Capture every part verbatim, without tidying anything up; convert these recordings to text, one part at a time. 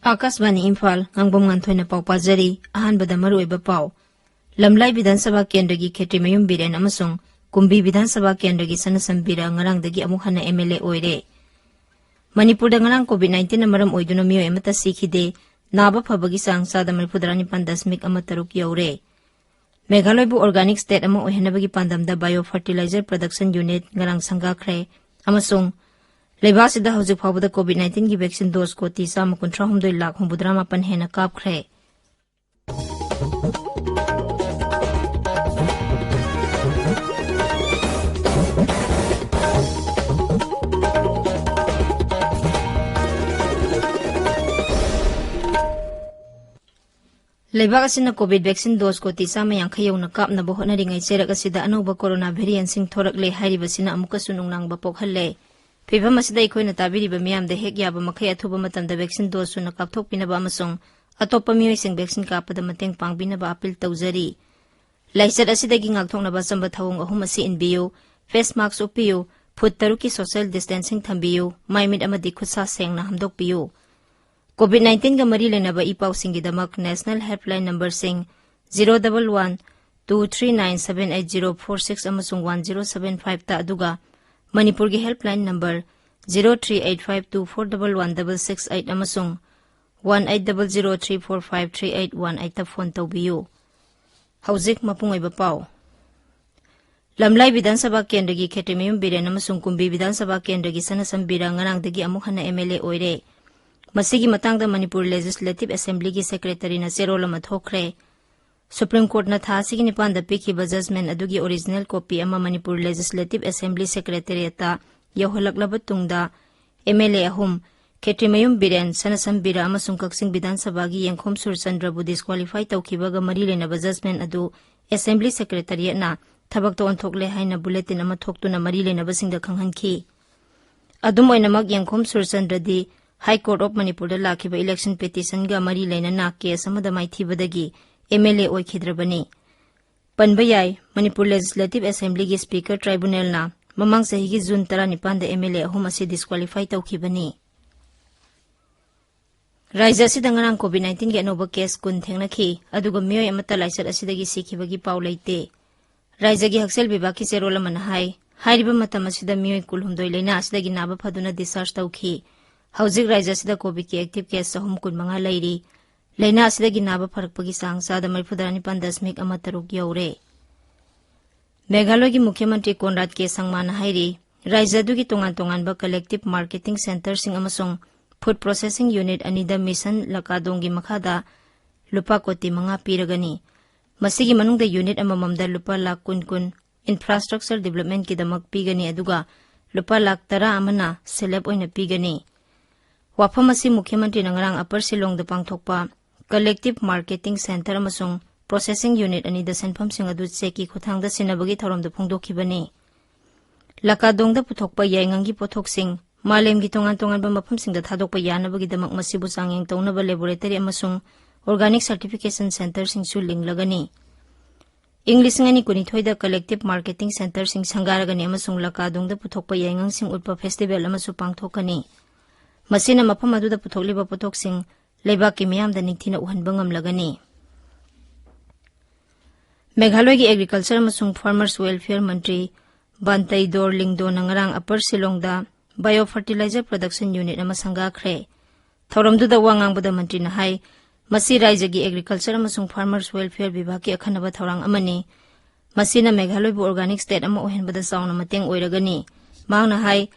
ꯑꯥꯀꯥꯁꯕꯥꯅꯤ ꯏꯝꯐꯥꯜ, ꯉꯥꯡꯕꯝ ꯉꯥꯟꯊꯣꯏꯅ ꯄꯥꯎ ꯄꯥꯖꯔꯤ꯫ ꯑꯍꯥꯟꯕꯗ ꯃꯔꯨꯑꯣꯏꯕ ꯄꯥꯎ꯫ ꯂꯝꯂꯥꯏ ꯕꯤꯙꯥꯟ ꯁꯚꯥ ꯀꯦꯟꯗ꯭ꯔꯒꯤ ꯈꯦꯇ꯭ꯔꯤꯃꯌꯨꯝ ꯕꯤꯔꯦꯟ ꯑꯃꯁꯨꯡ ꯀꯨꯝꯕꯤ ꯕꯤꯙꯥꯟ ꯁꯚꯥ ꯀꯦꯟꯗ꯭ꯔꯒꯤ ꯁꯅꯁꯝ ꯕꯤꯔ ꯉꯔꯥꯡꯗꯒꯤ ꯑꯃꯨꯛ ꯍꯟꯅ ꯑꯦꯝ ꯑꯦꯜ ꯑꯦ ꯑꯣꯏꯔꯦ꯫ ꯃꯅꯤꯄꯨꯔꯗ ꯉꯔꯥꯡ ꯀꯣꯚꯤꯗ ꯅꯥꯏꯟꯇꯤꯟꯅ ꯃꯔꯝ ꯑꯣꯏꯗꯨꯅ ꯃꯤꯑꯣꯏ ꯑꯃꯠꯇ ꯁꯤꯈꯤꯗꯦ꯫ ꯅꯥꯕ ꯐꯕꯒꯤ ꯆꯥꯡ ꯆꯥꯗ ꯃꯔꯤꯐꯨꯇꯔꯥ ꯅꯤꯄꯥꯟ ꯗꯁꯃꯤꯛ ꯑꯃ ꯇꯔꯨꯛ ꯌꯧꯔꯦ꯫ ꯃꯦꯘꯥꯂꯌꯕꯨ ꯑꯣꯔꯒꯥꯅꯤꯛ ꯁ꯭ꯇꯦꯠ ꯑꯃ ꯑꯣꯏꯍꯟꯅꯕꯒꯤ ꯄꯥꯟꯗꯝꯗ ꯕꯥꯏꯑꯣ ꯐꯔꯇꯤꯂꯥꯏꯖꯔ ꯄ꯭ꯔꯗꯛꯁꯟ ꯌꯨꯅꯤꯠ ꯉꯔꯥꯡ ꯁꯪꯒꯥꯈ꯭ꯔꯦ꯫ ꯑꯃꯁꯨꯡ ꯂꯩꯕꯥꯛ ꯑꯁꯤꯗ ꯍꯧꯖꯤꯛ ꯐꯥꯎꯕꯗ ꯀꯣꯚꯤꯗ ꯅꯥꯏꯟꯇꯤꯟꯒꯤ ꯚꯦꯛꯁꯤꯟ ꯗꯣꯁ ꯀꯣꯇꯤ ꯆꯥꯝꯃ ꯀꯨꯟꯊ꯭ꯔꯥ ꯍꯨꯝꯗꯣꯏ ꯂꯥꯈ ꯍꯨꯝꯐꯨꯇꯔꯥ ꯃꯥꯄꯟ ꯍꯦꯟꯅ ꯀꯥꯞꯈ꯭ꯔꯦ꯫ ꯂꯩꯕꯥꯛ ꯑꯁꯤꯅ ꯀꯣꯚꯤꯗ ꯚꯦꯛꯁꯤꯟ ꯗꯣꯁ ꯀꯣꯇꯤ ꯆꯥꯝꯃ ꯌꯥꯡꯈꯩ ꯌꯧꯅ ꯀꯥꯞꯅꯕ ꯍꯣꯠꯅꯔꯤꯉꯩ ꯆꯩꯔꯛ ꯑꯁꯤꯗ ꯑꯅꯧꯕ ꯀꯣꯔꯣꯅꯥ ꯚꯦꯔꯤꯌꯟꯁꯤꯡ ꯊꯣꯔꯛꯂꯦ ꯍꯥꯏꯔꯤꯕꯁꯤꯅ ꯑꯃꯨꯛꯀꯁꯨ ꯅꯨꯡꯅꯥꯡꯕ ꯄꯣꯛꯍꯜꯂꯦ꯫ ꯐꯤꯚꯝ ꯑꯁꯤꯗ ꯑꯩꯈꯣꯏꯅ ꯇꯥꯕꯤꯔꯤꯕ ꯃꯤꯌꯥꯝꯗ ꯍꯦꯛ ꯌꯥꯕ ꯃꯈꯩ ꯑꯊꯨꯕ ꯃꯇꯝꯗ ꯚꯦꯛꯁꯤꯟ ꯗꯣꯁ ꯁꯨꯅ ꯀꯥꯞꯊꯣꯛꯄꯤꯅꯕ ꯑꯃꯁꯨꯡ ꯑꯇꯣꯞꯄ ꯃꯤꯑꯣꯏꯁꯤꯡ ꯚꯦꯛꯁꯤꯟ ꯀꯥꯞꯄꯗ ꯃꯇꯦꯡ ꯄꯥꯡꯕꯤꯅꯕ ꯑꯄꯤꯜ ꯇꯧꯖꯔꯤ꯫ ꯂꯥꯏꯆꯠ ꯑꯁꯤꯗꯒꯤ ꯉꯥꯛꯊꯣꯛꯅꯕ ꯑꯆꯝꯕ ꯊꯧꯑꯣꯡ ꯑꯍꯨꯝ ꯑꯁꯤ ꯏꯟꯕꯤꯌꯨ: ꯐꯦꯁ ꯃꯥꯁꯛ ꯎꯞꯄꯤꯌꯨ, ꯐꯨꯠ ꯇꯔꯨꯛꯀꯤ ꯁꯣꯁꯤꯌꯦꯜ ꯗꯤꯁꯇꯦꯟꯁꯤꯡ ꯊꯝꯕꯤꯌꯨ, ꯃꯥꯏ ꯃꯤꯠ ꯑꯃꯗꯤ ꯈꯨꯠꯁꯥ ꯁꯦꯡꯅ ꯍꯥꯝꯗꯣꯛꯄꯤꯌꯨ꯫ ꯀꯣꯚꯤꯗ ꯅꯥꯏꯟꯇꯤꯟꯒ ꯃꯔꯤ ꯂꯩꯅꯕ ꯏ ꯄꯥꯎꯁꯤꯡꯒꯤꯗꯃꯛ ꯅꯦꯁꯅꯦꯜ ꯍꯦꯜꯞꯂꯥꯏꯟ ꯅꯝꯕꯔꯁꯤꯡ zero double one two three nine seven eight zero four six ꯑꯃꯁꯨꯡ ꯋꯥꯟ ꯖꯤꯔꯣ ꯁꯚꯦꯟ ꯐꯥꯏꯚꯇ, ꯑꯗꯨꯒ ꯃꯅꯤꯄꯨꯔꯒꯤ helpline number zero three eight five two four double one double six eight ꯑꯃꯁꯨꯡ one eight double zero three four five three eight one ꯑꯩꯠꯇ phone ꯇꯧꯕꯤꯌꯨ꯫ ꯍꯧꯖꯤꯛ ꯃꯄꯨꯡ ꯑꯣꯏꯕ ꯄꯥꯎ꯫ ꯂꯝꯂꯥꯏ ꯕꯤꯙꯥꯟ ꯁꯚꯥ ꯀꯦꯟꯗ꯭ꯔꯒꯤ ꯈꯦꯇ꯭ꯔꯤꯃꯌꯨꯝ ꯕꯤꯔꯦꯟ ꯑꯃꯁꯨꯡ ꯀꯨꯝꯕꯤ ꯕꯤꯙꯥꯟ ꯁꯚꯥ ꯀꯦꯟꯗ꯭ꯔꯒꯤ ꯁꯅꯁꯝ ꯕꯤꯔ ꯉꯔꯥꯡꯗꯒꯤ ꯑꯃꯨꯛ ꯍꯟꯅ ꯑꯦꯝ ꯑꯦꯜ ꯑꯦ ꯑꯣꯏꯔꯦ꯫ ꯃꯁꯤꯒꯤ ꯃꯇꯥꯡꯗ ꯃꯅꯤꯄꯨꯔ ꯂꯦꯖꯤꯁꯂꯦꯇꯤꯚ ꯑꯦꯁꯦꯝꯕ꯭ꯂꯤꯒꯤ ꯁꯦꯀ꯭ꯔꯦꯇꯔꯤꯅ ꯆꯦꯔꯣꯜ ꯑꯃ ꯊꯣꯛꯈ꯭ꯔꯦ꯫ ꯁꯨꯄ꯭ꯔꯤꯝ ꯀꯣꯔꯠꯅ ꯊꯥ ꯑꯁꯤꯒꯤ ꯅꯤꯄꯥꯟꯗ ꯄꯤꯈꯤꯕ ꯖꯖꯃꯦꯟ ꯑꯗꯨꯒꯤ ꯑꯣꯔꯤꯖꯤꯅꯦꯜ ꯀꯣꯄꯤ ꯑꯃ ꯃꯅꯤꯄꯨꯔ ꯂꯦꯖꯤꯁꯂꯦꯇꯤꯚ ꯑꯦꯁꯦꯝꯕ꯭ꯂꯤ ꯁꯦꯀ꯭ꯔꯦꯇꯔꯤꯌꯦꯠꯇ ꯌꯧꯍꯜꯂꯛꯂꯕ ꯇꯨꯡꯗ, ꯑꯦꯝ ꯑꯦꯜ ꯑꯦ ꯑꯍꯨꯝ, ꯈꯦꯇ꯭ꯔꯤꯃꯌꯨꯝ ꯕꯤꯔꯦꯟ, ꯁꯅꯁꯝ ꯕꯤꯔ ꯑꯃꯁꯨꯡ ꯀꯛꯆꯤꯡ ꯕꯤꯙꯥꯟ ꯁꯚꯥꯒꯤ ꯌꯦꯡꯈꯣꯝ ꯁꯨꯔꯆꯟꯗ꯭ꯔꯕꯨ ꯗꯤꯁꯀ꯭ꯋꯥꯂꯤꯐꯥꯏ ꯇꯧꯈꯤꯕꯒ ꯃꯔꯤ ꯂꯩꯅꯕ ꯖꯖꯃꯦꯟ ꯑꯗꯨ ꯑꯦꯁꯦꯝꯕ꯭ꯂꯤ ꯁꯦꯀ꯭ꯔꯦꯇꯔꯤꯌꯦꯠꯅ ꯊꯕꯛꯇ ꯑꯣꯟꯊꯣꯛꯂꯦ ꯍꯥꯏꯅ ꯕꯨꯂꯦꯇꯤꯟ ꯑꯃ ꯊꯣꯛꯇꯨꯅ ꯃꯔꯤ ꯂꯩꯅꯕꯁꯤꯡꯗ ꯈꯪꯍꯟꯈꯤ꯫ ꯑꯗꯨꯝ ꯑꯣꯏꯅꯃꯛ, ꯌꯦꯡꯈꯣꯝ ꯁꯨꯔꯆꯟꯗ꯭ꯔꯗꯤ ꯍꯥꯏ ꯀꯣꯔꯠ ꯑꯣꯐ ꯃꯅꯤꯄꯨꯔꯗ ꯂꯥꯛꯈꯤꯕ ꯏꯂꯦꯛꯁꯟ ꯄꯦꯇꯤꯁꯟꯒ ꯃꯔꯤ ꯂꯩꯅꯅ ꯀꯦꯁ ꯑꯃꯗ ꯃꯥꯏꯊꯤꯕꯗꯒꯤ ꯑꯦꯝ ꯑꯦꯜ ꯑꯦ ꯑꯣꯏꯈꯤꯗ꯭ꯔꯕꯅꯤ꯫ ꯄꯟꯕ ꯌꯥꯏ, ꯃꯅꯤꯄꯨꯔ ꯂꯦꯖꯤꯁꯂꯦꯇꯤꯚ ꯑꯦꯁꯦꯝꯕ꯭ꯂꯤꯒꯤ ꯁ꯭ꯄꯤꯀꯔ ꯇ꯭ꯔꯥꯏꯕꯨꯅꯦꯜꯅ ꯃꯃꯥꯡ ꯆꯍꯤꯒꯤ ꯖꯨꯟ ꯇꯔꯥꯅꯤꯄꯥꯟꯗ ꯑꯦꯝ ꯑꯦꯜ ꯑꯦ ꯑꯍꯨꯝ ꯑꯁꯤ ꯗꯤꯁꯀ꯭ꯋꯥꯂꯤꯐꯥꯏ ꯇꯧꯈꯤꯕꯅꯤ꯫ ꯔꯥꯖ꯭ꯌ ꯑꯁꯤꯗ ꯉꯔꯥꯡ ꯀꯣꯚꯤꯗ ꯅꯥꯏꯟꯇꯤꯟꯒꯤ ꯑꯅꯧꯕ ꯀꯦꯁ ꯀꯨꯟ ꯊꯦꯡꯅꯈꯤ, ꯑꯗꯨꯒ ꯃꯤꯑꯣꯏ ꯑꯃꯠꯇ ꯂꯥꯏꯆꯠ ꯑꯁꯤꯗꯒꯤ ꯁꯤꯈꯤꯕꯒꯤ ꯄꯥꯎ ꯂꯩꯇꯦ꯫ ꯔꯥꯖ꯭ꯌꯒꯤ ꯍꯛꯁꯦꯜ ꯕꯤꯚꯥꯒꯀꯤ ꯆꯦꯔꯣꯜ ꯑꯃꯅ ꯍꯥꯏ, ꯍꯥꯏꯔꯤꯕ ꯃꯇꯝ ꯑꯁꯤꯗ ꯃꯤꯑꯣꯏ ꯀꯨꯟꯍꯨꯝꯗꯣꯏ ꯂꯥꯏꯅꯥ ꯑꯁꯤꯗꯒꯤ ꯅꯥꯕ ꯐꯗꯨꯅ discharge ꯇꯧꯈꯤ꯫ ꯍꯧꯖꯤꯛ ꯔꯥꯖ꯭ꯌ ꯑꯁꯤꯗ ꯀꯣꯚꯤꯗꯀꯤ active case ꯆꯍꯨꯝ ꯀꯨꯟꯃꯉꯥ ꯂꯩꯔꯤ꯫ ꯂꯥꯏꯅꯥ ꯑꯁꯤꯗꯒꯤ ꯅꯥꯕ ꯐꯔꯛꯄꯒꯤ ꯆꯥꯡ ꯆꯥꯗ ꯃꯔꯤꯐꯨꯇꯔꯥꯅꯤꯄꯥꯟ ꯗꯁꯃꯤꯛ ꯑꯃ ꯇꯔꯨꯛ ꯌꯧꯔꯦ꯫ ꯃꯦꯘꯥꯂꯌꯒꯤ ꯃꯨꯈ꯭ꯌ ꯃꯟꯇ꯭ꯔꯤ ꯀꯣꯟꯔꯥꯗ ꯀꯦ ꯁꯪꯃꯥꯅ ꯍꯥꯏꯔꯤ, ꯔꯥꯖ꯭ꯌ ꯑꯗꯨꯒꯤ ꯇꯣꯉꯥꯟ ꯇꯣꯉꯥꯟꯕ collective marketing centreꯁꯤꯡ ꯑꯃꯁꯨꯡ food processing unit ꯑꯅꯤꯗ ꯃꯤꯁꯟ ꯂꯀꯥꯗꯣꯡꯒꯤ ꯃꯈꯥꯗ ꯂꯨꯄꯥ ꯀꯣꯇꯤ ꯃꯉꯥ ꯄꯤꯔꯒꯅꯤ꯫ ꯃꯁꯤꯒꯤ ꯃꯅꯨꯡꯗ unit ꯑꯃꯃꯝꯗ ꯂꯨꯄꯥ ꯂꯥꯈ ꯀꯨꯟ ꯀꯨꯟ infrastructure developmentꯀꯤꯗꯃꯛ ꯄꯤꯒꯅꯤ, ꯑꯗꯨꯒ ꯂꯨꯄꯥ ꯂꯥꯈ ꯇꯔꯥ ꯑꯃꯅ ꯁꯦꯜꯐ ꯍꯦꯜꯞ ꯑꯣꯏꯅ ꯄꯤꯒꯅꯤ꯫ ꯋꯥꯐꯝ ꯑꯁꯤ ꯃꯨꯈ꯭ꯌ ꯃꯟꯇ꯭ꯔꯤꯅ ꯉꯔꯥꯡ ꯑꯄꯔ ꯁꯤꯂꯣꯡꯗ ꯄꯥꯡꯊꯣꯛꯄ collective marketing centre ꯑꯃꯁꯨꯡ processing unit ꯑꯅꯤꯗ ꯁꯦꯟꯐꯝꯁꯤꯡ ꯑꯗꯨ ꯆꯦꯛꯀꯤ ꯈꯨꯠꯊꯥꯡꯗ ꯁꯤꯟꯅꯕꯒꯤ ꯊꯧꯔꯝꯗ ꯐꯣꯡꯗꯣꯛꯈꯤꯕꯅꯤ꯫ ꯂꯀꯥꯗꯣꯡꯗ ꯄꯨꯊꯣꯛꯄ ꯌꯥꯏꯉꯪꯒꯤ ꯄꯣꯠꯊꯣꯛꯁꯤꯡ ꯃꯥꯂꯦꯝꯒꯤ ꯇꯣꯉꯥꯟ ꯇꯣꯉꯥꯟꯕ ꯃꯐꯝꯁꯤꯡꯗ ꯊꯥꯗꯣꯛꯄ ꯌꯥꯅꯕꯒꯤꯗꯃꯛ ꯃꯁꯤꯕꯨ ꯆꯥꯡꯌꯦꯡ ꯇꯧꯅꯕ laboratory ꯑꯃꯁꯨꯡ organic certification centreꯁꯤꯡꯁꯨ ꯂꯤꯡꯂꯒꯅꯤ꯫ ꯏꯪ ꯂꯤꯁꯤꯡ ꯑꯅꯤ ꯀꯨꯟꯅꯤꯊꯣꯏꯗ collective marketing centreꯁꯤꯡ ꯁꯪꯒꯥꯔꯒꯅꯤ ꯑꯃꯁꯨꯡ ꯂꯀꯥꯗꯣꯡꯗ ꯄꯨꯊꯣꯛꯄ ꯌꯥꯏꯉꯪꯁꯤꯡ ꯎꯠꯄ festival ꯑꯃꯁꯨ ꯄꯥꯡꯊꯣꯛꯀꯅꯤ꯫ ꯃꯁꯤꯅ ꯃꯐꯝ ꯑꯗꯨꯗ ꯄꯨꯊꯣꯛꯂꯤꯕ ꯄꯣꯠꯊꯣꯛꯁꯤꯡ ꯂꯩꯕꯥꯛꯀꯤ ꯃꯤꯌꯥꯝꯗ ꯅꯤꯡꯊꯤꯅ ꯎꯍꯟꯕ ꯉꯝꯂꯒꯅꯤ꯫ ꯃꯦꯘꯥꯂꯌꯒꯤ agriculture ꯑꯃꯁꯨꯡ farmers welfare ꯃꯟꯇ꯭ꯔꯤ ꯕꯥꯟꯇꯩ ꯗꯣꯔ ꯂꯤꯡꯗꯣꯅ ꯉꯔꯥꯡ ꯑꯄꯔ ꯁꯤꯂꯣꯡꯗ bio fertilizer production unit ꯑꯃ ꯁꯪꯒꯥꯈ꯭ꯔꯦ꯫ ꯊꯧꯔꯝꯗꯨꯗ ꯋꯥ ꯉꯥꯡꯕꯗ ꯃꯟꯇ꯭ꯔꯤꯅ ꯍꯥꯏ, ꯃꯁꯤ ꯔꯥꯖ꯭ꯌꯒꯤ agriculture ꯑꯃꯁꯨꯡ farmers welfare ꯕꯤꯚꯥꯒꯀꯤ ꯑꯈꯟꯅꯕ ꯊꯧꯔꯥꯡ ꯑꯃꯅꯤ꯫ ꯃꯁꯤꯅ ꯃꯦꯘꯥꯂꯌꯕꯨ organic state ꯑꯃ ꯑꯣꯏꯍꯟꯕꯗ ꯆꯥꯎꯅ ꯃꯇꯦꯡ ꯑꯣꯏꯔꯒꯅꯤ꯫ ꯃꯍꯥꯛꯅ ꯍꯥꯏ,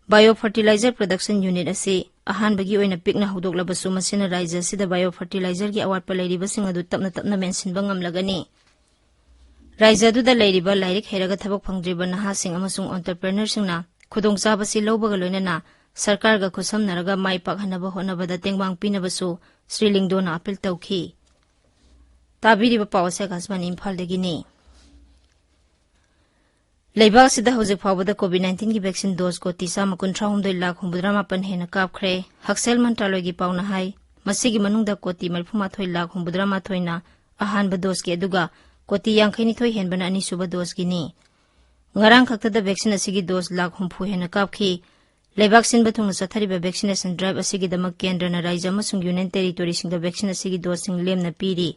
bio fertilizer production unit ꯑꯁꯤ ꯑꯍꯥꯟꯕꯒꯤ ꯑꯣꯏꯅ ꯄꯤꯛꯅ ꯍꯧꯗꯣꯛꯂꯕꯁꯨ, ꯃꯁꯤꯅ ꯔꯥꯖ꯭ꯌ ꯑꯁꯤꯗ bio fertilizerꯒꯤ ꯑꯋꯥꯠꯄ ꯂꯩꯔꯤꯕꯁꯤꯡ ꯑꯗꯨ ꯇꯞꯅ ꯇꯞꯅ ꯃꯦꯟꯁꯤꯟꯕ ꯉꯝꯂꯒꯅꯤ꯫ ꯔꯥꯖ꯭ꯌ ꯑꯗꯨꯗ ꯂꯩꯔꯤꯕ ꯂꯥꯏꯔꯤꯛ ꯍꯩꯔꯒ ꯊꯕꯛ ꯐꯪꯗ꯭ꯔꯤꯕ ꯅꯍꯥꯁꯤꯡ ꯑꯃꯁꯨꯡ entrepreneurꯁꯤꯡꯅ ꯈꯨꯗꯣꯡꯆꯥꯕꯁꯤ ꯂꯧꯕꯒ ꯂꯣꯏꯅꯅ ꯁꯔꯀꯥꯔꯒ ꯈꯨꯠꯁꯝꯅꯔꯒ ꯃꯥꯏ ꯄꯥꯛꯍꯟꯅꯕ ꯍꯣꯠꯅꯕꯗ ꯇꯦꯡꯕꯥꯡ ꯄꯤꯅꯕꯁꯨ ꯁ꯭ꯔꯤ ꯂꯤꯡꯗꯣꯅ appeal ꯇꯧꯈꯤ꯫ ꯇꯥꯕꯤꯔꯤꯕ ꯄꯥꯎ ꯑꯁꯤ ꯑꯀꯥꯁꯕꯥꯅꯤ ꯏꯝꯐꯥꯜꯗꯒꯤꯅꯤ꯫ ꯂꯩꯕꯥꯛ ꯑꯁꯤꯗ ꯍꯧꯖꯤꯛ ꯐꯥꯎꯕꯗ ꯀꯣꯚꯤꯗ ꯅꯥꯏꯟꯇꯤꯟꯒꯤ vaccine dose ꯀꯣꯇꯤ ꯆꯥꯝꯃ ꯀꯨꯟꯊ꯭ꯔꯥ ꯍꯨꯝꯗꯣꯏ ꯂꯥꯈ ꯍꯨꯝꯐꯨꯇꯔꯥ ꯃꯥꯄꯟ ꯍꯦꯟꯅ ꯀꯥꯞꯈ꯭ꯔꯦ꯫ ꯍꯛꯁꯦꯜ ꯃꯟꯇ꯭ꯔꯥꯂꯣꯏꯒꯤ ꯄꯥꯎꯅ ꯍꯥꯏ, ꯃꯁꯤꯒꯤ ꯃꯅꯨꯡꯗ ꯀꯣꯇꯤ ꯃꯔꯤꯐꯨ ꯃꯥꯊꯣꯏ ꯂꯥꯈ ꯍꯨꯝꯐꯨꯇꯔꯥ ꯃꯥꯊꯣꯏꯅ ꯑꯍꯥꯟꯕ doseꯀꯤ, ꯑꯗꯨꯒ ꯀꯣꯇꯤ ꯌꯥꯡꯈꯩ ꯅꯤꯊꯣꯏ ꯍꯦꯟꯕꯅ ꯑꯅꯤꯁꯨꯕ doseꯀꯤꯅꯤ꯫ ꯉꯔꯥꯡ ꯈꯛꯇꯗ vaccine ꯑꯁꯤꯒꯤ dose ꯂꯥꯈ ꯍꯨꯝꯐꯨ ꯍꯦꯟꯅ ꯀꯥꯞꯈꯤ꯫ ꯂꯩꯕꯥꯛ ꯁꯤꯟꯕ ꯊꯨꯡꯅ ꯆꯠꯊꯔꯤꯕ vaccination drive ꯑꯁꯤꯒꯤꯗꯃꯛ ꯀꯦꯟꯗ꯭ꯔꯅ ꯔꯥꯖ꯭ꯌ ꯑꯃꯁꯨꯡ ꯌꯨꯅꯤꯌꯟ ꯇꯦꯔꯤꯇꯣꯔꯤꯁꯤꯡꯗ vaccine ꯑꯁꯤꯒꯤ ꯗꯣꯁꯁꯤꯡ ꯂꯦꯝꯅ ꯄꯤꯔꯤ꯫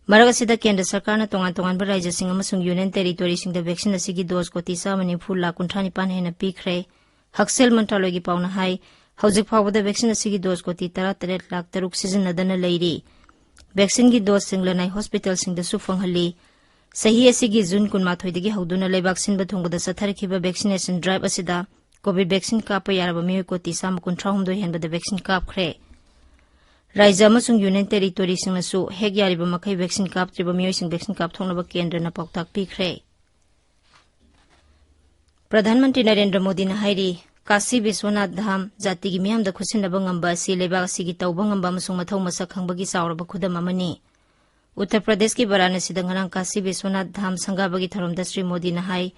ꯃꯔꯛ ꯑꯁꯤꯗ ꯀꯦꯟꯗ꯭ꯔ ꯁꯔꯀꯥꯔꯅ ꯇꯣꯉꯥꯟ ꯇꯣꯉꯥꯟꯕ ꯔꯥꯖ꯭ꯌꯁꯤꯡ ꯑꯃꯁꯨꯡ ꯌꯨꯅꯤꯌꯟ ꯇꯦꯔꯤꯇꯣꯔꯤꯁꯤꯡꯗ vaccine ꯑꯁꯤꯒꯤ ꯗꯣꯁ ꯀꯣꯇꯤ ꯆꯥꯝꯃ ꯅꯤꯐꯨ ꯂꯥꯈ ꯀꯨꯟꯊ꯭ꯔꯥ ꯅꯤꯄꯥꯟ ꯍꯦꯟꯅ ꯄꯤꯈ꯭ꯔꯦ꯫ ꯍꯛꯁꯦꯜ ꯃꯟꯇ꯭ꯔꯥꯂꯣꯏꯒꯤ ꯄꯥꯎꯅ ꯍꯥꯏ, ꯍꯧꯖꯤꯛ ꯐꯥꯎꯕꯗ vaccine ꯑꯁꯤꯒꯤ ꯗꯣꯁ ꯀꯣꯇꯤ ꯇꯔꯥꯇꯔꯦꯠ ꯂꯥꯈ ꯇꯔꯨꯛ ꯁꯤꯖꯤꯟꯅꯗꯅ ꯂꯩꯔꯤ꯫ Vaccineꯒꯤ ꯗꯣꯁꯁꯤꯡ ꯂꯅꯥꯏ ꯍꯣꯁꯄꯤꯇꯥꯜꯁꯤꯡꯗꯁꯨ ꯐꯪꯍꯜꯂꯤ꯫ ꯆꯍꯤ ꯑꯁꯤꯒꯤ ꯖꯨꯟ ꯀꯨꯟꯃꯥꯊꯣꯏꯗꯒꯤ ꯍꯧꯗꯨꯅ ꯂꯩꯕꯥꯛ ꯁꯤꯟꯕ ꯊꯨꯡꯕꯗ ꯆꯠꯊꯔꯛꯈꯤꯕ vaccination drive ꯑꯁꯤꯗ COVID vaccine ꯀꯥꯞꯄ ꯌꯥꯔꯕ ꯃꯤꯑꯣꯏ ꯀꯣꯇꯤ ꯆꯥꯝꯃ ꯀꯨꯟꯊ꯭ꯔꯥ ꯍꯨꯝꯗꯣꯏ ꯍꯦꯟꯕꯗ vaccine ꯀꯥꯞꯈ꯭ꯔꯦ꯫ ꯔꯥꯖ꯭ꯌ ꯑꯃꯁꯨꯡ ꯌꯨꯅꯤꯌꯟ ꯇꯦꯔꯤꯇꯣꯔꯤꯁꯤꯡꯅꯁꯨ ꯍꯦꯛ ꯌꯥꯔꯤꯕ ꯃꯈꯩ vaccine ꯀꯥꯞꯇ꯭ꯔꯤꯕ ꯃꯤꯑꯣꯏꯁꯤꯡ vaccine ꯀꯥꯞꯊꯣꯛꯅꯕ ꯀꯦꯟꯗ꯭ꯔꯅ ꯄꯥꯎꯇꯥꯛ ꯄꯤꯈ꯭ꯔꯦ꯫ ꯄ꯭ꯔꯙꯥꯟ ꯃꯟꯇ꯭ꯔꯤ ꯅꯔꯦꯟꯗ꯭ꯔ ꯃꯣꯗꯤꯅ ꯍꯥꯏꯔꯤ, ꯀꯥꯁꯤ ꯕꯤꯁ꯭ꯋꯅꯥꯊ ꯙꯥꯝ ꯖꯥꯇꯤꯒꯤ ꯃꯤꯌꯥꯝꯗ ꯈꯨꯠꯁꯤꯟꯅꯕ ꯉꯝꯕ ꯑꯁꯤ ꯂꯩꯕꯥꯛ ꯑꯁꯤꯒꯤ ꯇꯧꯕ ꯉꯝꯕ ꯑꯃꯁꯨꯡ ꯃꯊꯧ ꯃꯁꯛ ꯈꯪꯕꯒꯤ ꯆꯥꯎꯔꯕ ꯈꯨꯗꯝ ꯑꯃꯅꯤ꯫ ꯎꯠꯇꯔ ꯄ꯭ꯔꯗꯦꯁꯀꯤ ꯕꯔꯥꯅꯁꯤꯗ ꯉꯔꯥꯡ ꯀꯥꯁꯤ ꯕꯤꯁ꯭ꯋꯅꯥꯊ ꯙꯥꯝ ꯁꯪꯒꯥꯕꯒꯤ ꯊꯧꯔꯝꯗ ꯁ꯭ꯔꯤ ꯃꯣꯗꯤꯅ ꯍꯥꯏ,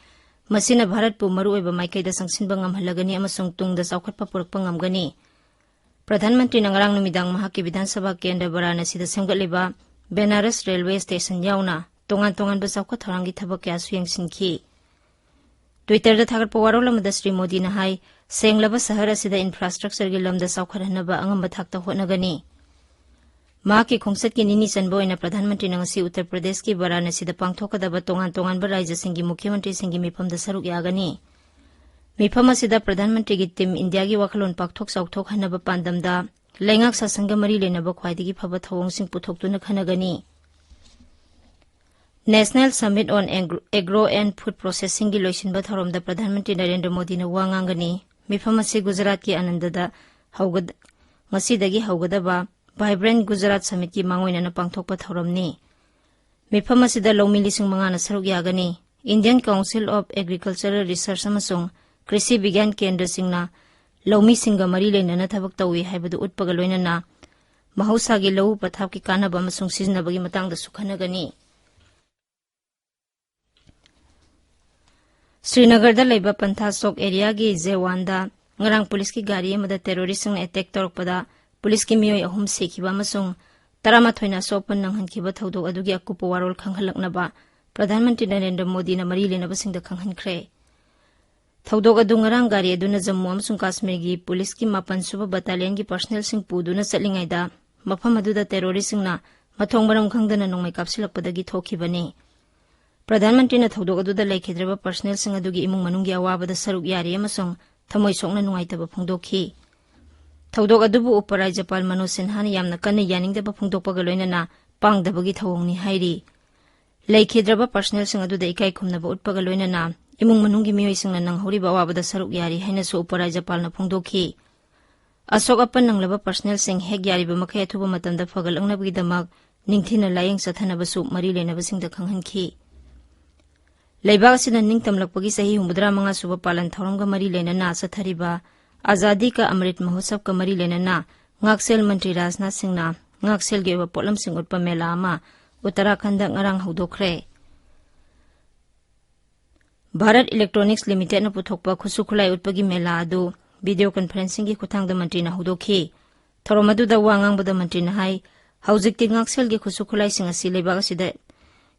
ꯃꯁꯤꯅ ꯚꯥꯔꯠꯄꯨ ꯃꯔꯨꯑꯣꯏꯕ ꯃꯥꯏꯀꯩꯗ ꯆꯪꯁꯤꯟꯕ ꯉꯝꯍꯜꯂꯒꯅꯤ ꯑꯃꯁꯨꯡ ꯇꯨꯡꯗ ꯆꯥꯎꯈꯠꯄ ꯄꯨꯔꯛꯄ ꯉꯝꯒꯅꯤ꯫ ꯄ꯭ꯔꯙꯥꯟ ꯃꯟꯇ꯭ꯔꯤꯅ ꯉꯔꯥꯡ ꯅꯨꯃꯤꯗꯥꯡ ꯃꯍꯥꯛꯀꯤ ꯕꯤꯙꯥꯟ ꯁꯚꯥ ꯀꯦꯟꯗ꯭ꯔ ꯕꯔꯥꯅꯁꯤꯗ ꯁꯦꯝꯒꯠꯂꯤꯕ ꯕꯦꯅꯥꯔꯁ ꯔꯦꯜꯋꯦ ꯁ꯭ꯇꯦꯁꯟ ꯌꯥꯎꯅ ꯇꯣꯉꯥꯟ ꯇꯣꯉꯥꯟꯕ ꯆꯥꯎꯈꯠ ꯊꯧꯔꯥꯡꯒꯤ ꯊꯕꯛ ꯀꯌꯥꯁꯨ ꯌꯦꯡꯁꯤꯟꯈꯤ꯫ Twitterꯗ ꯊꯥꯒꯠꯄ ꯋꯥꯔꯣꯜ ꯑꯃꯗ ꯁ꯭ꯔꯤ ꯃꯣꯗꯤꯅ ꯍꯥꯏ, ꯁꯦꯡꯂꯕ ꯁꯍꯔ ꯑꯁꯤꯗ infrastructureꯒꯤ ꯂꯝꯗ ꯆꯥꯎꯈꯠꯍꯟꯅꯕ ꯑꯉꯝꯕ ꯊꯥꯛꯇ ꯍꯣꯠꯅꯒꯅꯤ꯫ ꯃꯍꯥꯛꯀꯤ ꯈꯣꯡꯆꯠꯀꯤ ꯅꯤꯅꯤ ꯆꯟꯕ ꯑꯣꯏꯅ ꯄ꯭ꯔꯙꯥꯟ ꯃꯟꯇ꯭ꯔꯤꯅ ꯉꯁꯤ ꯎꯠꯇꯔ ꯄ꯭ꯔꯗꯦꯁꯀꯤ ꯕꯔꯥꯅꯁꯤꯗ ꯄꯥꯡꯊꯣꯛꯀꯗꯕ ꯇꯣꯉꯥꯟ ꯇꯣꯉꯥꯟꯕ ꯔꯥꯖ꯭ꯌꯁꯤꯡꯒꯤ ꯃꯨꯈ꯭ꯌ ꯃꯟꯇ꯭ꯔꯤꯁꯤꯡꯒꯤ ꯃꯤꯐꯝꯗ ꯁꯔꯨꯛ ꯌꯥꯒꯅꯤ꯫ ꯃꯤꯐꯝ ꯑꯁꯤꯗ ꯄ꯭ꯔꯙꯥꯟ ꯃꯟꯇ꯭ꯔꯤꯒꯤ ꯇꯤꯝ ꯏꯟꯗꯤꯌꯥꯒꯤ ꯋꯥꯈꯜꯂꯣꯟ ꯄꯥꯛꯊꯣꯛ ꯆꯥꯎꯊꯣꯛꯍꯟꯅꯕ ꯄꯥꯟꯗꯝꯗ ꯂꯩꯉꯥꯛ ꯁꯥꯁꯟꯒ ꯃꯔꯤ ꯂꯩꯅꯕ ꯈ꯭ꯋꯥꯏꯗꯒꯤ ꯐꯕ ꯊꯧꯑꯣꯡꯁꯤꯡ ꯄꯨꯊꯣꯛꯇꯨꯅ ꯈꯟꯅꯒꯅꯤ꯫ National Summit on Agro and Food Processingꯒꯤ ꯂꯣꯏꯁꯤꯟꯕ ꯊꯧꯔꯝꯗ ꯄ꯭ꯔꯙꯥꯟ ꯃꯟꯇ꯭ꯔꯤ ꯅꯔꯦꯟꯗ꯭ꯔ ꯃꯣꯗꯤꯅ ꯋꯥ ꯉꯥꯡꯒꯅꯤ꯫ ꯃꯤꯐꯝ ꯑꯁꯤ ꯒꯨꯖꯔꯥꯠꯀꯤ ꯑꯅꯟꯗꯗ ꯍꯧꯒꯗ-, ꯉꯁꯤꯗꯒꯤ ꯍꯧꯒꯗꯕ Vibrant Gujarat Summitꯀꯤ ꯃꯥꯡꯑꯣꯏꯅꯅ ꯄꯥꯡꯊꯣꯛꯄ ꯊꯧꯔꯝꯅꯤ꯫ ꯃꯤꯐꯝ ꯑꯁꯤꯗ ꯂꯧꯃꯤ ꯂꯤꯁꯤꯡ ꯃꯉꯥꯅ ꯁꯔꯨꯛ ꯌꯥꯒꯅꯤ꯫ Indian Council of Agricultural Research ꯑꯃꯁꯨꯡ ꯀ꯭ꯔꯤꯁꯤ ꯕꯤꯒ꯭ꯌꯥꯟ ꯀꯦꯟꯗ꯭ꯔꯁꯤꯡꯅ ꯂꯧꯃꯤꯁꯤꯡꯒ ꯃꯔꯤ ꯂꯩꯅꯅ ꯊꯕꯛ ꯇꯧꯏ ꯍꯥꯏꯕꯗꯨ ꯎꯠꯄꯒ ꯂꯣꯏꯅꯅ ꯃꯍꯧꯁꯥꯒꯤ ꯂꯧꯎ ꯄꯊꯥꯞꯀꯤ ꯀꯥꯟꯅꯕ ꯑꯃꯁꯨꯡ ꯁꯤꯖꯤꯟꯅꯕꯒꯤ ꯃꯇꯥꯡꯗꯁꯨ ꯈꯟꯅꯒꯅꯤ꯫ ꯁ꯭ꯔꯤꯅꯒꯔꯗ ꯂꯩꯕ ꯄꯟꯊꯥ ꯆꯣꯛ ꯑꯦꯔꯤꯌꯥꯒꯤ ꯖꯦꯋꯥꯟꯗ ꯉꯔꯥꯡ ꯄꯨꯂꯤꯁꯀꯤ ꯒꯥꯔꯤ ꯑꯃꯗ ꯇꯦꯔꯣꯔꯤꯁꯁꯤꯡꯅ ꯑꯦꯇꯦꯛ ꯇꯧꯔꯛꯄꯗ ꯄꯨꯂꯤꯁꯀꯤ ꯃꯤꯑꯣꯏ ꯑꯍꯨꯝ ꯁꯤꯈꯤꯕ ꯑꯃꯁꯨꯡ ꯇꯔꯥꯃꯥꯊꯣꯏꯅ ꯑꯁꯣꯛ ꯑꯄꯟ ꯅꯪꯍꯟꯈꯤꯕ ꯊꯧꯗꯣꯛ ꯑꯗꯨꯒꯤ ꯑꯀꯨꯞꯄ ꯋꯥꯔꯣꯜ ꯈꯪꯍꯜꯂꯛꯅꯕ ꯄ꯭ꯔꯙꯥꯟ ꯃꯟꯇ꯭ꯔꯤ ꯅꯔꯦꯟꯗ꯭ꯔ ꯃꯣꯗꯤꯅ ꯃꯔꯤ ꯂꯩꯅꯕꯁꯤꯡꯗ ꯈꯪꯍꯟꯈ꯭ꯔꯦ꯫ ꯊꯧꯗꯣꯛ ꯑꯗꯨ ꯉꯔꯥꯡ ꯒꯥꯔꯤ ꯑꯗꯨꯅ ꯖꯝꯃꯨ ꯑꯃꯁꯨꯡ ꯀꯥꯁꯃꯤꯔꯒꯤ ꯄꯨꯂꯤꯁꯀꯤ ꯃꯥꯄꯟ ꯁꯨꯕ ꯕꯠꯇꯥꯂꯤꯌꯟꯒꯤ ꯄꯔꯁꯅꯦꯜꯁꯤꯡ ꯄꯨꯗꯨꯅ ꯆꯠꯂꯤꯉꯩꯗ ꯃꯐꯝ ꯑꯗꯨꯗ ꯇꯦꯔꯣꯔꯤꯁꯁꯤꯡꯅ ꯃꯊꯣꯡ ꯃꯔꯝ ꯈꯪꯗꯅ ꯅꯣꯡꯃꯩ ꯀꯥꯞꯁꯤꯜꯂꯛꯄꯗꯒꯤ ꯊꯣꯛꯈꯤꯕꯅꯤ꯫ ꯄ꯭ꯔꯙꯥꯟ ꯃꯟꯇ꯭ꯔꯤꯅ ꯊꯧꯗꯣꯛ ꯑꯗꯨꯗ ꯂꯩꯈꯤꯗ꯭ꯔꯕ ꯄꯔꯁꯅꯦꯜꯁꯤꯡ ꯑꯗꯨꯒꯤ ꯏꯃꯨꯡ ꯃꯅꯨꯡꯒꯤ ꯑꯋꯥꯕꯗ ꯁꯔꯨꯛ ꯌꯥꯔꯤ ꯑꯃꯁꯨꯡ ꯊꯃꯣꯏ ꯁꯣꯛꯅ ꯅꯨꯡꯉꯥꯏꯇꯕ ꯐꯣꯡꯗꯣꯛꯈꯤ꯫ ꯊꯧꯗꯣꯛ ꯑꯗꯨꯕꯨ ꯎꯄ ꯔꯥꯖ꯭ꯌꯄꯥꯜ ꯃꯅꯣꯖ ꯁꯤꯟꯍꯥꯅ ꯌꯥꯝꯅ ꯀꯟꯅ ꯌꯥꯅꯤꯡꯗꯕ ꯐꯣꯡꯗꯣꯛꯄꯒ ꯂꯣꯏꯅꯅ ꯄꯥꯡꯗꯕꯒꯤ ꯊꯧꯑꯣꯡꯅꯤ ꯍꯥꯏꯔꯤ꯫ ꯂꯩꯈꯤꯗ꯭ꯔꯕ ꯄꯔꯁꯅꯦꯜꯁꯤꯡ ꯑꯗꯨꯗ ꯏꯀꯥꯏ ꯈꯨꯝꯅꯕ ꯎꯠꯄꯒ ꯂꯣꯏꯅꯅ ꯏꯃꯨꯡ ꯃꯅꯨꯡꯒꯤ ꯃꯤꯑꯣꯏꯁꯤꯡꯅ ꯅꯪꯍꯧꯔꯤꯕ ꯑꯋꯥꯕꯗ ꯁꯔꯨꯛ ꯌꯥꯔꯤ ꯍꯥꯏꯅꯁꯨ ꯎꯄ ꯔꯥꯖ꯭ꯌꯄꯥꯜꯅ ꯐꯣꯡꯗꯣꯛꯈꯤ꯫ ꯑꯁꯣꯛ ꯑꯄꯟ ꯅꯪꯂꯕ ꯄꯔꯁꯅꯦꯜꯁꯤꯡ ꯍꯦꯛ ꯌꯥꯔꯤꯕ ꯃꯈꯩ ꯑꯊꯨꯕ ꯃꯇꯝꯗ ꯐꯒꯠꯂꯛꯅꯕꯒꯤꯗꯃꯛ ꯅꯤꯡꯊꯤꯅ ꯂꯥꯌꯦꯡ ꯆꯠꯊꯅꯕꯁꯨ ꯃꯔꯤ ꯂꯩꯅꯕꯁꯤꯡꯗ ꯈꯪꯍꯟꯈꯤ꯫ ꯂꯩꯕꯥꯛ ꯑꯁꯤꯅ ꯅꯤꯡꯇꯝꯂꯛꯄꯒꯤ ꯆꯍꯤ ꯍꯨꯝꯐꯨꯇꯔꯥ ꯃꯉꯥ ꯁꯨꯕ ꯄꯥꯂꯟ ꯊꯧꯔꯝꯒ ꯃꯔꯤ ꯂꯩꯅꯅ ꯆꯠꯊꯔꯤꯕ ꯑꯖꯥꯗꯤ ꯀꯥ ꯑꯃ꯭ꯔꯤꯠ ꯃꯍꯣꯠꯁꯕꯀ ꯃꯔꯤ ꯂꯩꯅꯅ ꯉꯥꯛꯁꯦꯜ ꯃꯟꯇ꯭ꯔꯤ ꯔꯥꯖꯅꯥꯊ ꯁꯤꯡꯅ ꯉꯥꯛꯁꯦꯜꯒꯤ ꯑꯣꯏꯕ ꯄꯣꯠꯂꯝꯁꯤꯡ ꯎꯠꯄ ꯃꯦꯂꯥ ꯑꯃ ꯎꯠꯇꯔꯥꯈꯟꯗ ꯉꯔꯥꯡ ꯍꯧꯗꯣꯛꯈ꯭ꯔꯦ꯫ ꯚꯥꯔꯠ ꯏꯂꯦꯛꯇ꯭ꯔꯣꯅꯤꯛꯁ ꯂꯤꯃꯤꯇꯦꯗꯅ ꯄꯨꯊꯣꯛꯄ ꯈꯨꯠꯁꯨ ꯈꯨꯠꯂꯥꯏ ꯎꯠꯄꯒꯤ ꯃꯦꯂꯥ ꯑꯗꯨ ꯚꯤꯗꯤꯑꯣ ꯀꯟꯐꯔꯦꯟꯁꯤꯡꯒꯤ ꯈꯨꯠꯊꯥꯡꯗ ꯃꯟꯇ꯭ꯔꯤꯅ ꯍꯧꯗꯣꯛꯈꯤ꯫ ꯊꯧꯔꯝ ꯑꯗꯨꯗ ꯋꯥ ꯉꯥꯡꯕꯗ ꯃꯟꯇ꯭ꯔꯤꯅ ꯍꯥꯏ, ꯍꯧꯖꯤꯛꯇꯤ ꯉꯥꯛꯁꯦꯜꯒꯤ ꯈꯨꯠꯁꯨ ꯈꯨꯠꯂꯥꯏꯁꯤꯡ ꯑꯁꯤ ꯂꯩꯕꯥꯛ ꯑꯁꯤꯗ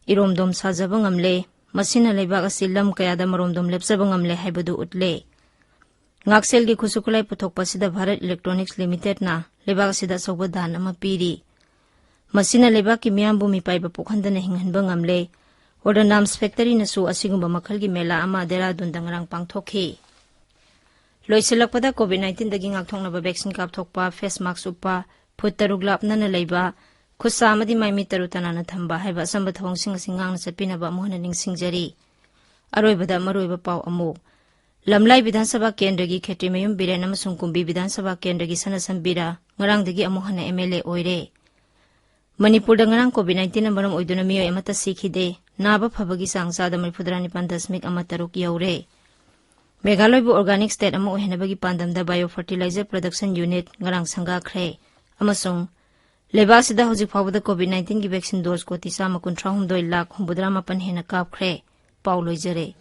ꯏꯔꯣꯝꯗꯣꯝ ꯁꯥꯖꯕ ꯉꯝꯂꯦ꯫ ꯃꯁꯤꯅ ꯂꯩꯕꯥꯛ ꯑꯁꯤ ꯂꯝ ꯀꯌꯥꯗ ꯃꯔꯣꯝꯗꯣꯝ ꯂꯦꯞꯆꯕ ꯉꯝꯂꯦ ꯍꯥꯏꯕꯗꯨ ꯎꯠꯂꯦ꯫ ꯉꯥꯛꯁꯦꯜꯒꯤ ꯈꯨꯠꯁꯨ ꯈꯨꯠꯂꯥꯏ ꯄꯨꯊꯣꯛꯄ ꯑꯁꯤꯗ ꯚꯥꯔꯠ ꯏꯂꯦꯛꯇ꯭ꯔꯣꯅꯤꯛꯁ ꯂꯤꯃꯤꯇꯦꯗꯅ ꯂꯩꯕꯥꯛ ꯑꯁꯤꯗ ꯑꯆꯧꯕ ꯗꯥꯟ ꯑꯃ ꯄꯤꯔꯤ꯫ ꯃꯁꯤꯅ ꯂꯩꯕꯥꯛꯀꯤ ꯃꯤꯌꯥꯝꯕꯨ ꯃꯤꯄꯥꯏꯕ ꯄꯣꯛꯍꯟꯗꯅ ꯍꯤꯡꯍꯟꯕ ꯉꯝꯂꯦ꯫ ꯑꯣꯔꯗꯣꯅꯥꯝꯁ ꯐꯦꯛꯇꯔꯤꯅꯁꯨ ꯑꯁꯤꯒꯨꯝꯕ ꯃꯈꯜꯒꯤ ꯃꯦꯂꯥ ꯑꯃ ꯗꯦꯔꯥꯗꯨꯟꯗ ꯉꯔꯥꯡ ꯄꯥꯡꯊꯣꯛꯈꯤ꯫ ꯂꯣꯏꯁꯤꯜꯂꯛꯄꯗ COVID nineteen ꯗꯒꯤ ꯉꯥꯛꯊꯣꯛꯅꯕ ꯚꯦꯛꯁꯤꯟ ꯀꯥꯞꯊꯣꯛꯄ, ꯐꯦꯁ ꯃꯥꯛꯁ ꯎꯞꯄ, ꯐꯨꯠ ꯇꯔꯨꯛ ꯂꯥꯞꯅꯅ ꯂꯩꯕ, ꯈꯨꯠ ꯁꯥ ꯑꯃꯗꯤ ꯃꯥꯏ ꯃꯤꯠ ꯇꯔꯨ ꯇꯅꯥꯟꯅ ꯊꯝꯕ ꯍꯥꯏꯕ ꯑꯆꯝꯕ ꯊꯧꯑꯣꯡꯁꯤꯡ ꯑꯁꯤ ꯉꯥꯛꯅ ꯆꯠꯄꯤꯅꯕ ꯑꯃꯨꯛ ꯍꯟꯅ ꯅꯤꯡꯁꯤꯡꯖꯔꯤ꯫ ꯑꯔꯣꯏꯕꯗ ꯃꯔꯨꯑꯣꯏꯕ ꯄꯥꯎ ꯑꯃꯨꯛ꯫ ꯂꯝꯂꯥꯏ ꯕꯤꯙꯥꯟ ꯁꯚꯥ ꯀꯦꯟꯗ꯭ꯔꯒꯤ ꯈꯦꯇ꯭ꯔꯤꯃꯌꯨꯝ ꯕꯤꯔꯦꯟ ꯑꯃꯁꯨꯡ ꯀꯨꯝꯕꯤ ꯕꯤꯙꯥꯟ ꯁꯚꯥ ꯀꯦꯟꯗ꯭ꯔꯒꯤ ꯁꯅꯥꯁꯝ ꯕꯤꯔꯥ ꯉꯔꯥꯡꯗꯒꯤ ꯑꯃꯨꯛ ꯍꯟꯅ MLA ꯑꯣꯏꯔꯦ꯫ ꯃꯅꯤꯄꯨꯔꯗ ꯉꯔꯥꯡ COVID nineteen ꯅ ꯃꯔꯝ ꯑꯣꯏꯗꯨꯅ ꯃꯤꯑꯣꯏ ꯑꯃꯠꯇ ꯁꯤꯈꯤꯗꯦ꯫ ꯅꯥꯕ ꯐꯕꯒꯤ ꯆꯥꯡ ꯆꯥꯗ ꯃꯔꯤꯐꯨꯇꯔꯥ ꯅꯤꯄꯥꯟ ꯗꯁꯃꯤꯛ ꯑꯃ ꯇꯔꯨꯛ ꯌꯧꯔꯦ꯫ ꯃꯦꯘꯥꯂꯌꯕꯨ organic state ꯑꯃ ꯑꯣꯏꯍꯟꯅꯕꯒꯤ ꯄꯥꯟꯗꯝꯗ bio fertilizer production unit ꯉꯔꯥꯡ ꯁꯪꯒꯥꯈ꯭ꯔꯦ꯫ ꯑꯃꯁꯨꯡ ꯂꯩꯕꯥꯛ ꯑꯁꯤꯗ ꯍꯧꯖꯤꯛ ꯐꯥꯎꯕꯗ COVID nineteen ꯒꯤ vaccine dose ꯀꯣꯇꯤ ꯆꯥꯝꯃ ꯀꯨꯟꯊ꯭ꯔꯥ ꯍꯨꯝꯗꯣꯏ ꯂꯥꯈ ꯍꯨꯝꯐꯨꯇꯔꯥ ꯃꯥꯄꯟ ꯍꯦꯟꯅ ꯀꯥꯞꯈ꯭ꯔꯦ꯫ ꯄꯥꯎ ꯂꯣꯏꯖꯔꯦ꯫